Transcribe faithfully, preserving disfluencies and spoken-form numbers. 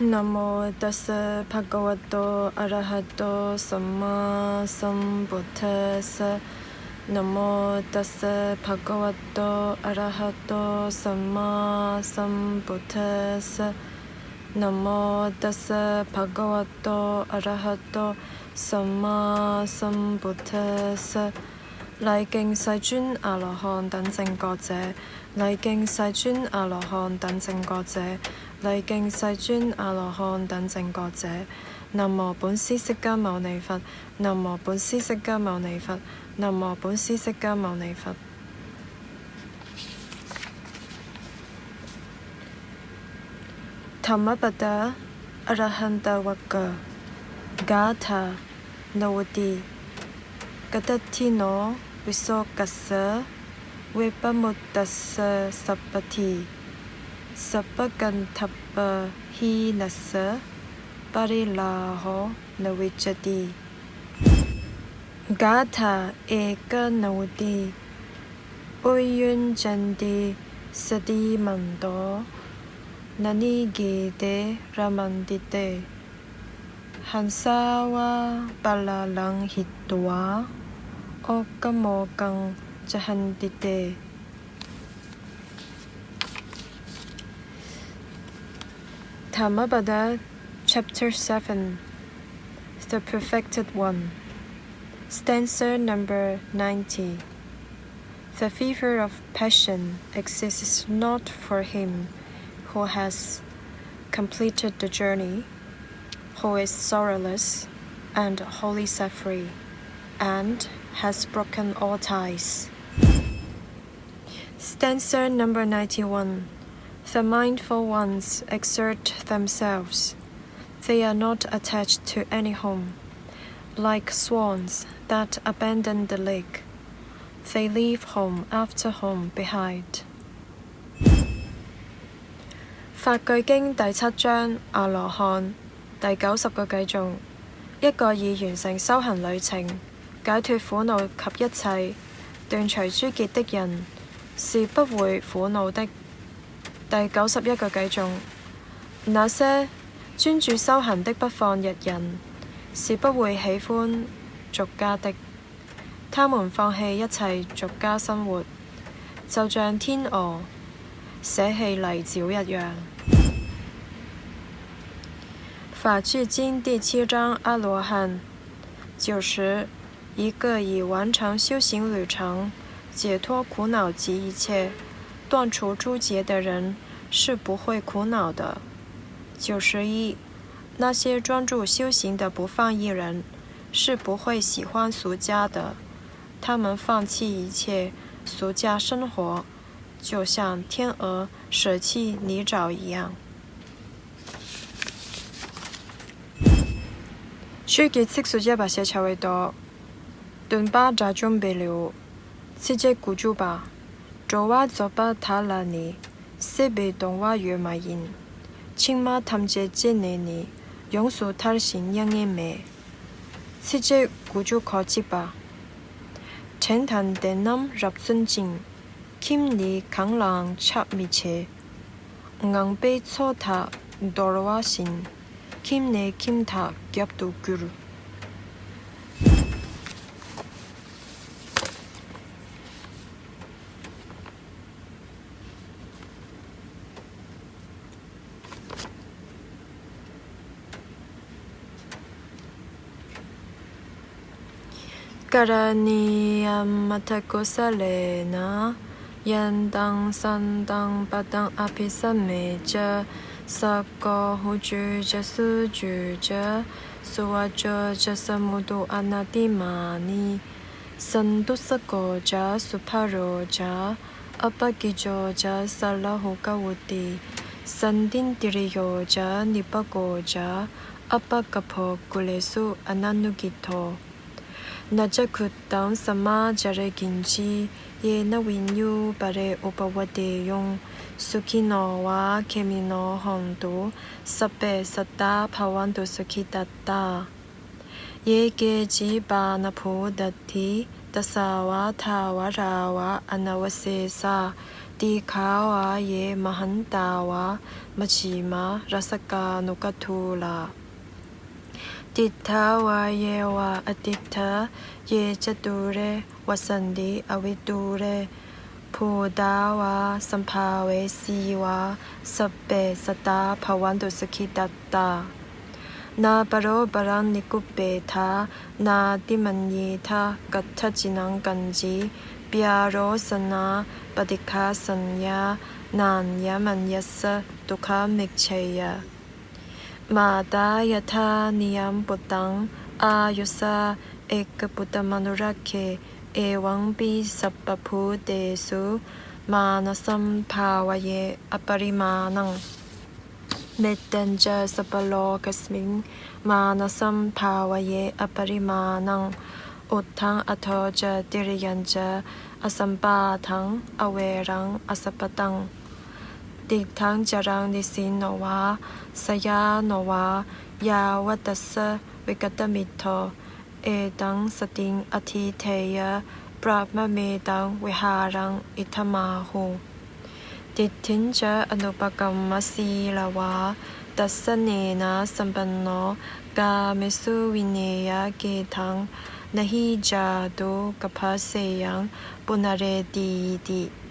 Namo tassa bhagavato arahato sammāsambuddhassa. Namo tassa bhagavato arahato sammāsambuddhassa. Namo tassa bhagavato arahato sammāsambuddhassa. 禮敬世尊阿羅漢等正覺者，禮敬世尊阿羅漢等正覺者，禮敬世尊阿羅漢等正覺者。南無本師釋迦牟尼佛，南無本師釋迦牟尼佛，南無本師釋迦牟尼佛。 Dhammapada Arahantavagga gāthā navutī. Katattino vīsaṅkassa vippamuttassa sabbadhi sabbakanthappahīnassa pariḷāho na vijjati. Gāthā eka navutī. Uyyujjanti satimanto naṃ nigete ramanti te. Haṃsā vā pallāṅhitvā okkāmokaṃ caranti te. Dhammapada, Chapter seven. The Perfected One. Stanza number ninety. The fever of passion exists not for him who has completed the journey, who is sorrowless and wholly self-free, and has broken all ties. Stanza number ninety-one. The mindful ones exert themselves. They are not attached to any home. Like swans that abandon the lake, they leave home after home behind. 法句經第七章阿羅漢第九十個偈頌。一個已完成修行旅程、解脫苦惱及一切斷除諸結的人，是不會苦惱的。第九十一個偈頌。那些專注修行的不放逸人，是不會喜歡俗家的。他們放棄一切俗家生活，就像天鵝捨棄泥沼一樣。法句經第七章阿羅漢。 九十，一個已完成修行旅程、解脫苦惱及一切、斷除諸結的人是不會苦惱的。九十一，那些專注修行的不放逸人是不會喜歡俗家的，他們放棄一切俗家生活，就像天鵝捨棄泥沼一樣。 書結悉數一百四十位讀。頓巴扎中比流，七節古珠巴，卓瓦佐巴塔拉尼，西比東瓦約玛因，清玛tham節節尼尼，勇樹塔辛央耶美。七節古珠可七巴，天壇德南入尊敬， Kimni kāṅlaṃ chāmi che, ngaṃ pe chothā dorvāsiṃ, kimne kimtha gyaptu kuru. Karaṇīyamatthakusalena, yantaṃ santaṃ padaṃ abhisamecca, sakko ujū ca suhujū ca, suvaco cassa mudu anatimānī. Santussako ca subharo ca, appakicco ca sallahukavutti, santindriyo ca nipako ca, appagabbho kulesu ananugiddho. Na ca khuddaṃ samācare kiñci, yena viññū pare upavadeyyuṃ. Sukhino vā khemino hontu, sabbe sattā bhavantu sukhitattā. Ye keci pāṇabhūtatthi, tasā vā thāvarā vā anavasesā, dīghā vā ye mahantā vā, majjhimā rassakānukathūlā. Diṭṭhā vā ye vā adiṭṭhā, ye ca dūre vasanti avidūre, bhūtā vā sambhavesī vā, sabbe sattā bhavantu sukhitattā. Nāparo paraṃ nikubbetha, nātimaññetha katthaci naṃ kañci, byārosanā paṭighasaññā, nāññamaññassa dukkhamiccheyya. Mātā yathā niyaṃ puttaṃ, āyusā ekaputtamanurakkhe, evampi sabbabhūtesu, mānasaṃ bhāvaye aparimāṇaṃ. Mettañca sabbalokasmiṃ, mānasaṃ bhāvaye aparimāṇaṃ, uddhaṃ adho ca tiriyañca, asambādhaṃ averaṃ asapattaṃ. Tiṭṭhaṃ caraṃ nisinno vā, sayāno vā, yāvatassa vigatamiddho, etaṃ satiṃ adhiṭṭheyya, brahmametaṃ vihāraṃ idhamāhu. Diṭṭhiñca anupagamma sīlavā, dassanena sampanno, kāmesu vineyya gedhaṃ, na hi jātu gabbhaseyyaṃ punaretīti.